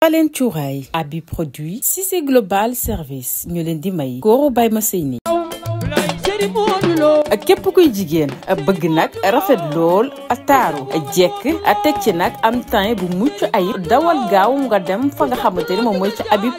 Falen cuuraay abi produit Cissé Global Service ñu leen di may góoru bay ma sëy ni képp kuy jigéen bëgg nag rafet lool taaru jekk teg ci nag am teint bu mucc ayib dawal gaaw nga dem fa nga xamante ni moom mooy ci abi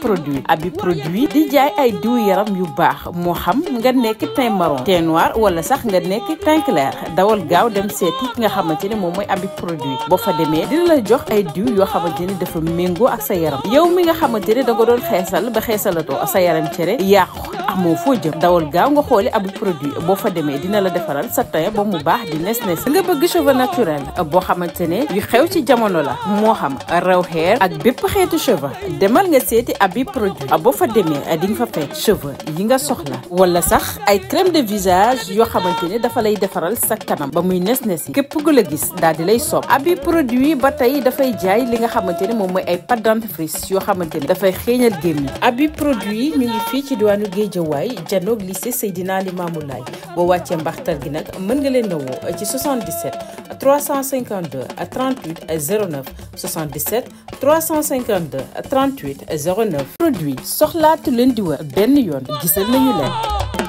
produit di jaay ay diw yaram yu baax moo xam nga nekk teint marron teint noir wala sax nga nekk teint clair dawal gaaw dem seeti nga xamante ni moom mooy abi produit boo fa demee dina la jox ay diw yoo xamante ni dafa méngoo ak sa yaram yow mi nga xamante ni da nga doon xeesal ba xeesalatoo sa yaram cere yàqu amoo foo jëm dawal gaaw nga xooli abi produit boo fa demee dina la defaral sa teint ba mu baax di nes nga bëgg cheveux naturel boo xamante ne yu xew ci jamono la moo xam raw hair ak bépp xeetu cheveux demal nga seeti abi produit boo fa demee di nga fa fekk cheveux yi nga soxla wala sax ay crème de visage yoo xamante ne dafa lay defaral sa kanam ba muy nes yi képp ku la gis daal di lay sopp abi produit ba tey dafay jaay li nga xamante ne moom mooy ay pâte dentifrice yoo xamante ne dafay xeeñal gémmiñ abi produit mi ngi fii ci diwaanu Guédiawaye janoog lycée Seydina Limamou Laye boo wàccee mbaxtal gi nag mën nga leen a woo ci 77 352 38 09 77 352 38 09 produit soxlaatu leen di wër benn yoon gisal nañu leen.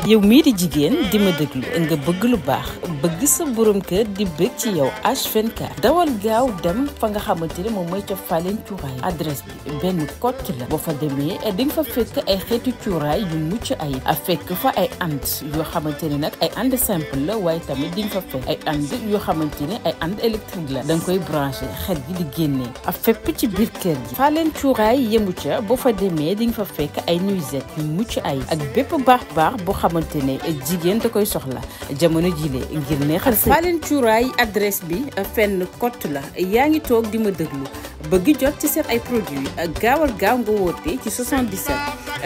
yow mii di jigéen di ma déglu nga bëgg lu baax bëgg sa borom kër di bëgg ci yow H24 dawal gaaw dem fa nga xamante ne moom mooy ca Falen cuuraay adresse bi benn kott la boo fa demee di nga fa fekk ay xeetu cuuraay yu mucc ayib a fekk fa ay and yoo xamante ne nag ay and simple la waaye tamit di nga fa fekk ay and yoo xamante ne ay and électrique la da nga koy branché xet gi di génnee a fépp ci biir kër gi Falen cuuraay yemu ca boo fa demee di nga fa fekk ay nuisette yu mucc ayib ak bépp baax boo xamante ne jigéen da koy soxla jamono jile ngir neexal sa Falen cuuraay adresse bi fenn kott la yaa ngi toog di ma déglu bëgg jot ci seen ay produits gaawal gaaw nga woote ci 77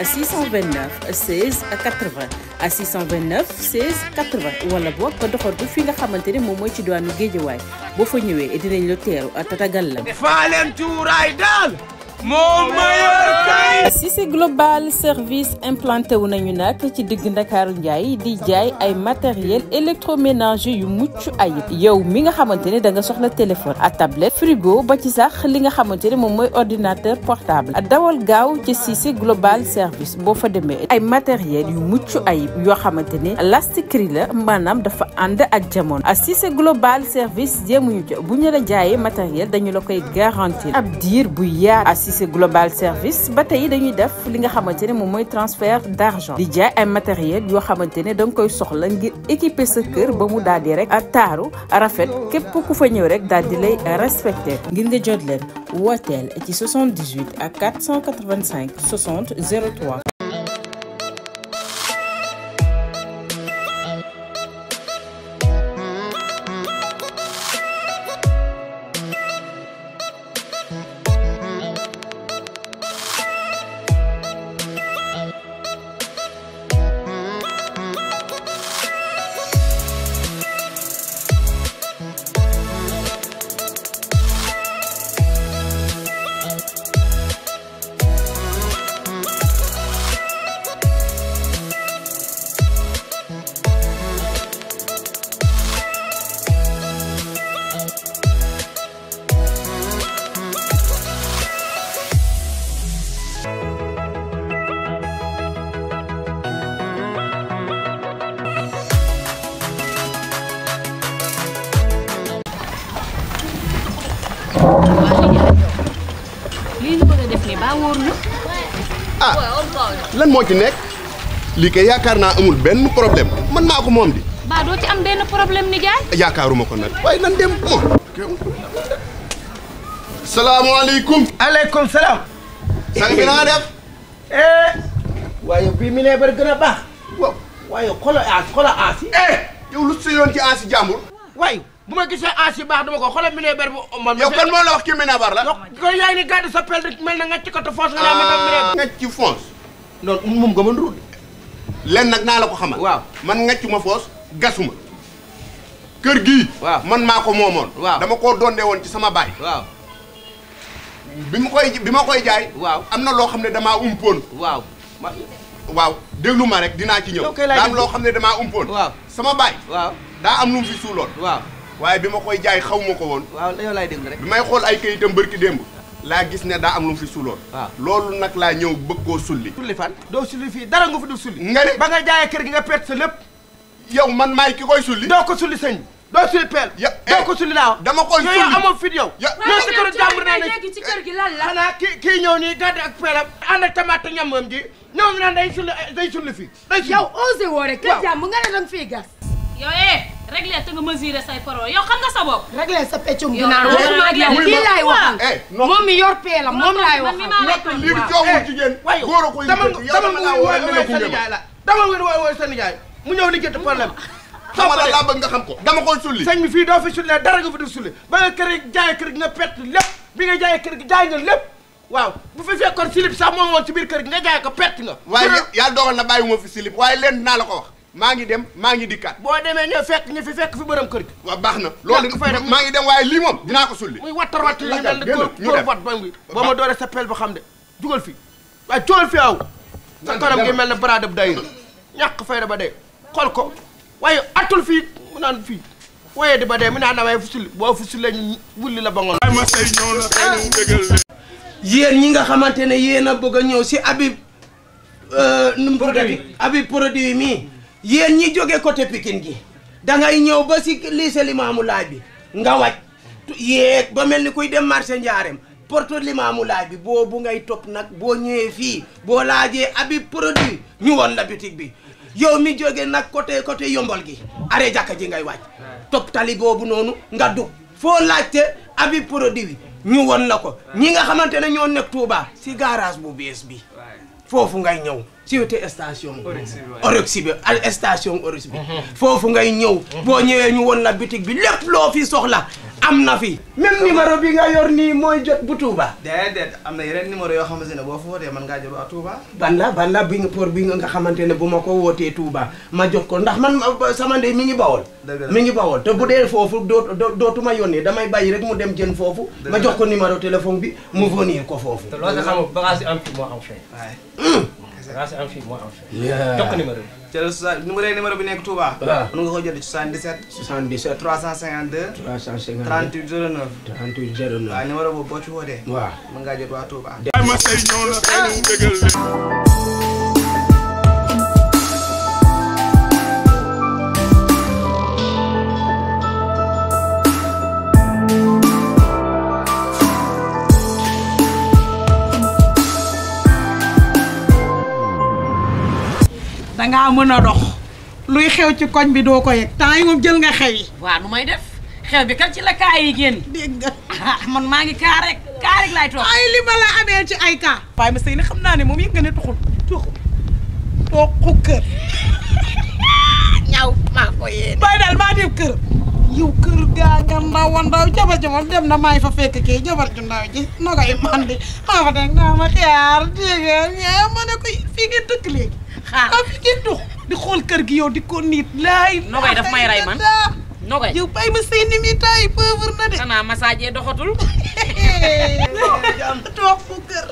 629 16 80 629 16 80 wala boog nga doxantu fi nga xamante ne moom mooy ci diwaanu Guédiawaye boo fa ñëwee dinañ la teeru tatagal la. Falen cuuraay daal moo mayor kay. Cissé Global Service implanté wu nañu nag ci digg Ndakaaru Njaay di jaay ay matériel électroménager yu mucc ayib yow mi nga xamante ne da nga soxla téléphone à tablette frigo ba ci sax li nga xamante ne moom mooy ordinateur portable dawal gaaw ci Cissé Global Service boo fa demee ay matériel yu mucc ayib yoo xamante ne lastikri la maanaam dafa ànd ak jamono Cissé Global Service jéemuñu ca bu ñu la jaayee matériel dañu la koy garantir ab diir bu yaatu Cissé Global Service ba tey dañuy def li nga xamante ne moom mooy transfert d'argent di jaay ay matériel yoo xamante ne da nga koy soxla ngir équiper sa kër ba mu daal di rek taaru rafet képp ku fa ñëw rek daal di lay respecté ngir nga jot leen wooteel ci 78 ak 485 60 03. lii ñu bëgg a def nii ba wóor na. lan moo ci nekk lii kay yaakaar naa amul benn problème man maa ko moom di. ba doo ci am benn problème ni jaay. yaakaaruma ko nag waaye nan dem moom. salaamaaleykum. aleykum salaam. sang bi na nga def. waaye bii mi ne bari gën a baax. waaw waaye xoolal aas yi. yow lu si yoon ci aasi jàmbur. waaye bu ma gisee aas yi baax dama ko xoolal mi ne bari bu. yow kon moo la wax kii Minabar la. kon yaa ngi ni gàddu sa pelle mel na nga ci côté foos nga naan ma doon ngacc ci foos. non moom nga mën ruud. len nag naa la ko xamal. waaw man ngacc ma foos gasuma. kër gii. waaw man maa ko moomoon. waaw dama koo dondee woon ci sama baay. waaw. bi ma koy jaay. waaw am na loo xam ne damaa umpoon. waaw. waaw déglu ma rek dinaa ci ñëw. daa am loo xam ne damaa umpoon. waaw sama baay. waaw daa am lu mu fi suuloon. waaw waaye bi ma koy jaay xaw ma ko woon. waaw yow laay déglu rek. bi may xool ay kayitam bërki démb laa gis ne daa am lu mu fi suuloon. waaw loolu nag laa ñëw bëgg koo sulli. sulli fan doo sulli fii dara nga fi du sulli. nga ne ba nga jaayee kër gi nga perte sa lépp. yow man maay ki koy sulli. doo ko sulli sëñ doo sulli peel. doo ko sulli laaw. dama koy sulli yow amoo fit yow. yow sa kër jàmbur naa ne ci kër gi lan la. xanaa kii ñëw nii gàdde ak peelam. ànd ak tamaate ñamam ji ñoom naan day sulli fii. yow osé woo rek. kër jàmbur nga ne danga fii gas. yow réglé te nga mesurer say parole yow xam nga sa bopp. réglé sa peccum yow ginaar kii laay waxal. moom mi yor peelam moom laay waxal. lii di coowul jigéen. góor a koy lijjanti yow dama laa woo ne la gunge ma. dama ngeen wooy sa nijaay mu ñëw lijjanti problème. xamal la laa bëgg nga xam ko dama koy sulli. sëñ bi fii doo fi sulli dara nga fi du sulli ba nga kër jaay kër gi nga perte lépp bi nga jaay kër gi jaay nga lépp waaw bu fi fekkoon silib sax moo woon ci biir kër gi nga jaay ko perte nga. waaye yàlla dogal na bàyyiwuma fi silib waaye leen dinaa la ko wax maa ngi dem maa ngi dikkaat. boo demee ñëw fekk ñu fi borom kër gi. waaw baax na loolu maa ngi dem waaye lii moom dinaa ko sulli. muy wattar yi mel ni góor wat ba ngi boo ma dooree sa pel ba xam de jugal fi waaye jugal fi aw sa kanam gi mel ne baraadab day ñàkk fayda ba dee xool ko waaye atul fii mu naan fii waaye di ba dee mu naan damay fu sulli boo fu sullee ñu wulli la ba ngoon. ma say ñëw na tey dëggal yéen ñi nga xamante ne yéen a bëgg a ñëw si Habib nu mu tuddati Habib produit mii yéen ñi jóge côté Pikine gi dangay ñëw ba si lycée Limamou Laye bi nga wàcc yéeg ba mel ni kuy dem marché Ndiarème porte Limamou Laye bi boobu ngay topp nag boo ñëwee fii boo laajee Habib produit ñu woon la boutique bi yow mi jóge nag côté yombol gi arrêt jàkka ji ngay wàcc topp tali boobu noonu nga dugg foo laajte Habib produit bi ñu won la ko ñi nga xamante ne ñoo nekk Touba si garage bu bees bi foofu ngay ñëw si wetu station Oryx bi station Oryx bi foofu ngay ñëw boo ñëwee ñu won la boutique bi lépp loo fi soxla am na fi même numéro bi nga yor nii mooy jot bu Touba. déedéet am na yeneen numéro yoo xamante ne boo fa wootee mën ngaa jot waa Touba. ban la bi nga pour bi nga xamante ne bu ma ko wootee Touba ma jot ko ndax man sama ndey mi ngi bawol mi ngi bawol te bu dee foofu dootuma yónnee damay bàyyi rek mu dem jën foofu ma jox ko numéro téléphone bi mu venir ko foofu. te loolu nga xam bagage yi am fii moo am fee. waaye bagage yi am fii moo am fee. jox ko numéro bi. jël numéro bi nekk Touba. waaw mën nga ko jël 77 352 38 09 38 09 waaw numéro boobu boo ci wootee. waaw mën ngaa jot waa Touba. ma say ñëw na tey dëggal dangaa mën a dox luy xew ci koñ bi doo ko yëg temps yi moom jël nga xew yi. waaw nu may def xew bi kat ci la kaa yi génn. dégg nga man maa ngi kaa rek laay toog. ay li ma la amee ci ay kaa. waaye ma sëy ni xam naa ne moom yëg nga ne tuxu kër ñaw maa ko yéene. bàyyi daal maa dem kër. yow kër gaa nga ndaw jabar ji moom dem na maa ngi fa fekk kii jabar ju ndaw ji nogay man di maa fa nekk naa ma xiyaar dégg nga ma ne ko fii ngeen dëkk léegi. xaaral fi ngeen dox di xool kër gi yow di ko nit laay. nogay daf may rey man nogay. yow bay ma sëy ni mi taay pauvre na de. xanaa massage doxatul. toog fu kër.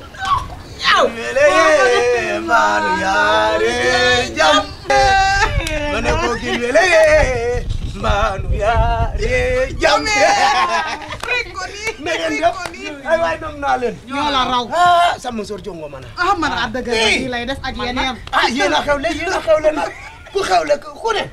ñaaw. maanu yaare jam. ma ne ko kii wele maanu yaare jam. rek ko nii na ngeen def ay waay doom naa leen. ñoo la raw. sama sor jongo ma na. man a dëgg yi lay def ak yeneen. yéen a xewle nag ku xewle ku ne.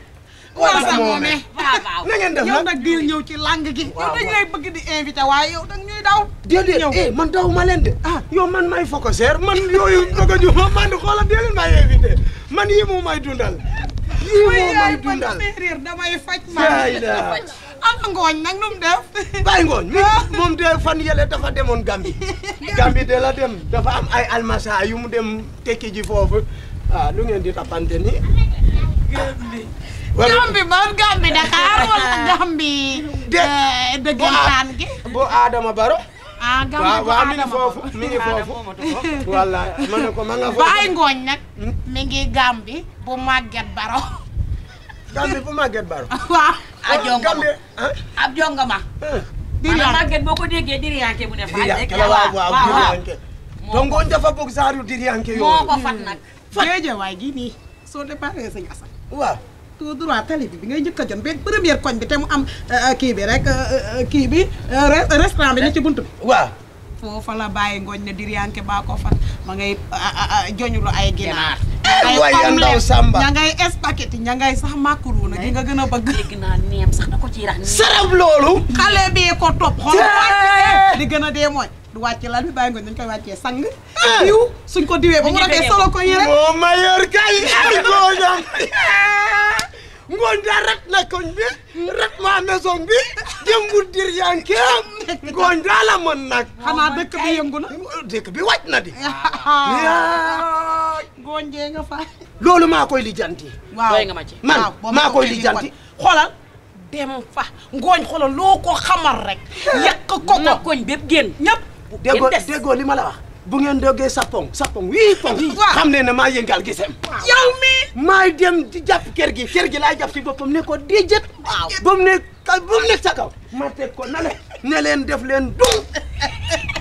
waaw sa moome waaw na ngeen def yow nag di ñëw ci langue gi. yow dañu lay bëgg di invité waaye yow dag ñuy daw. déedéet man daw ma leen de yow man may fokoseer man yooyu bëgg a ju man di xoolal déedéet may invité man yii moo may dundal. yii moo may dundal réer damay faj man. ana ngooñ nag nu mu def. bàyyi ngooñ moom de fan yële dafa demoon Gambie. Gambie de la dem dafa am ay almasa yu mu dem tekki ji foofu lu ngeen di tapante ni. Gambi ban Gambi Dakar wala Gambi. dëggantaan gi. bu Adama Baro. Gambi bu Adama Adama mi ngi foofu walla ma ne ko ma nga foofu. Baay ngooñ nag. mi ngi Gambi bu Maguette Baro. Gambi bu Maguette Baro. waaw. ab jongama. Diriyanke Maguette boo ko déggee diriyanke bu ne fa. diriyanke la waaw diriyanke. donc ngooñ dafa bëgg saaru diriyanke yooyu. moo ko fat nag. Géejawaay gi nii soo déparé Sëñ Assane. waaw. tout droit tali bi ngay njëkk a jot benn première koñ bi te mu am kii bi rek kii bi restaurant bi ne ci buntu bi. waaw. foofa la bàyyi ngooñ ne diryanke baa ko fat ma ngay joñulu ay ginaar waaye ndaw Samba ña ngay spaghetti ña ngay sax macaroni gi nga gën a bëgg dégg naa neem sax da ko ci rax sarab loolu xale bi ko topp xool di gën a dee mooy du wàcce lal bi bàyyi ngooñ dañ koy wàccee sang diw suñ ko diwee ba mu rafet solo ko yére moo ma yor kay ngooñam ngooñ daa rat na koñ bi rat ma maison bi jëmbur diryanke ngooñ daa la mën nag xanaa dëkk bi yëngu na dëkk bi wàcc na di ngooñ jee nga fa loolu maa koy lijjanti doy nga ma ci man maa koy lijjanti xoolal dem fa ngooñ xoolal loo ko xamal rek yàq ko na koñ bépp génn ñëpp déggoo li ma la wax bu ngeen déggee sapong wii pong xam ne maa yëngal gisem yow mi maay dem di jàpp kër gi laay jàpp ci boppam ne ko déjét ba mu nekk sa kaw ma teg ko ne leen def leen dung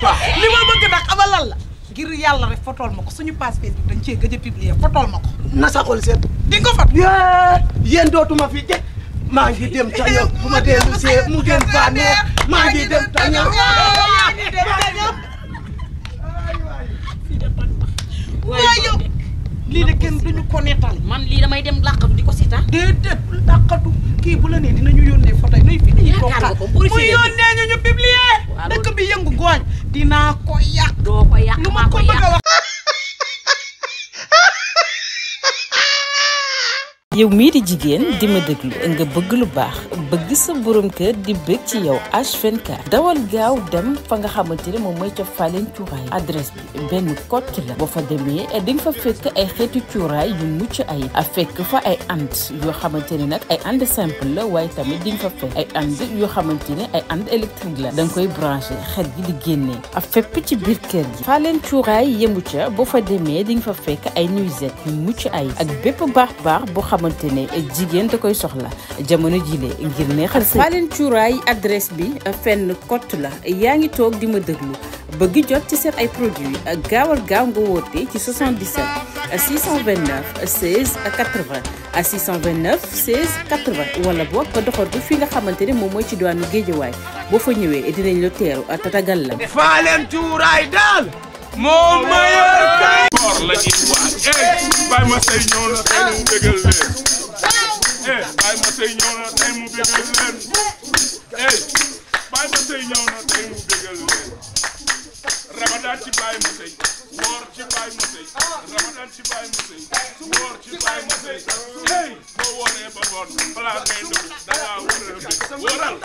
waaw li ma bëgg nag abalal la ngir yàlla rek fotool ma ko suñu page Facebook dañ cee gëj a publier fotool ma ko na sa xol seet di nga fot yéen dootuma fi jekk maa ngi dem tañaw bu ma dellu see mu gën faa neex maa ngi dem tañaw waaye yow lii de kenn duñu ko nettal man lii damay dem làqatu di ko seetaan déedéet làqatu kii bu la nee dinañu yónnee photo yi nuy fi dañuy toog mu yónnee ñu publier dëkk bi yëngu gooñ dinaa ko yàq doo ko yàq lu ma ko bëgg a wax yow mii di jigéen di ma déglu nga bëgg lu baax bëgg sa borom kër di bëgg ci yow H24 dawal gaaw dem fa nga xamante ne moom mooy ca Falen cuuraay adresse bi benn kocc la boo fa demee di nga fa fekk ay xeetu cuuraay yu mucc ay fekk fa ay and yoo xamante ne nag ay and simple la waaye tamit di nga fa fekk ay and yoo xamante ne ay and électrique la da nga koy branché xet gi di génnee fépp ci biir kër gi Falen cuuraay yemu ca boo fa demee di nga fa fekk ay nuisette yu mucc ay ak bépp baax boo xamante ne jigéen da koy soxla jamono jile ngir neexal sa Falen cuuraay adresse bi fenn kott la yaa ngi toog di ma déglu bëgg jot ci seen ay produits gaawal gaaw nga woote ci 77 629 16 80 629 16 80 wala boog nga doxantu fi nga xamante ne moom mooy ci diwaanu Géejawaay boo fa ñëwee dinañ la teeru tatagal la. Falen cuuraay daal moo ma yor kay koor la ñuy waaj Baye Masseye ñëw na tey mu bégal leen Baye Masseye ñëw na tey mu bégal leen Baye Masseye ñëw na tey mu bégal leen Ramadan ci Baye Masseye woor ci Baye Masseye Ramadan ci Baye Masseye woor ci Baye Masseye boo wooree ba ngoon balaa ngay ndogu da ngaa war a wóoral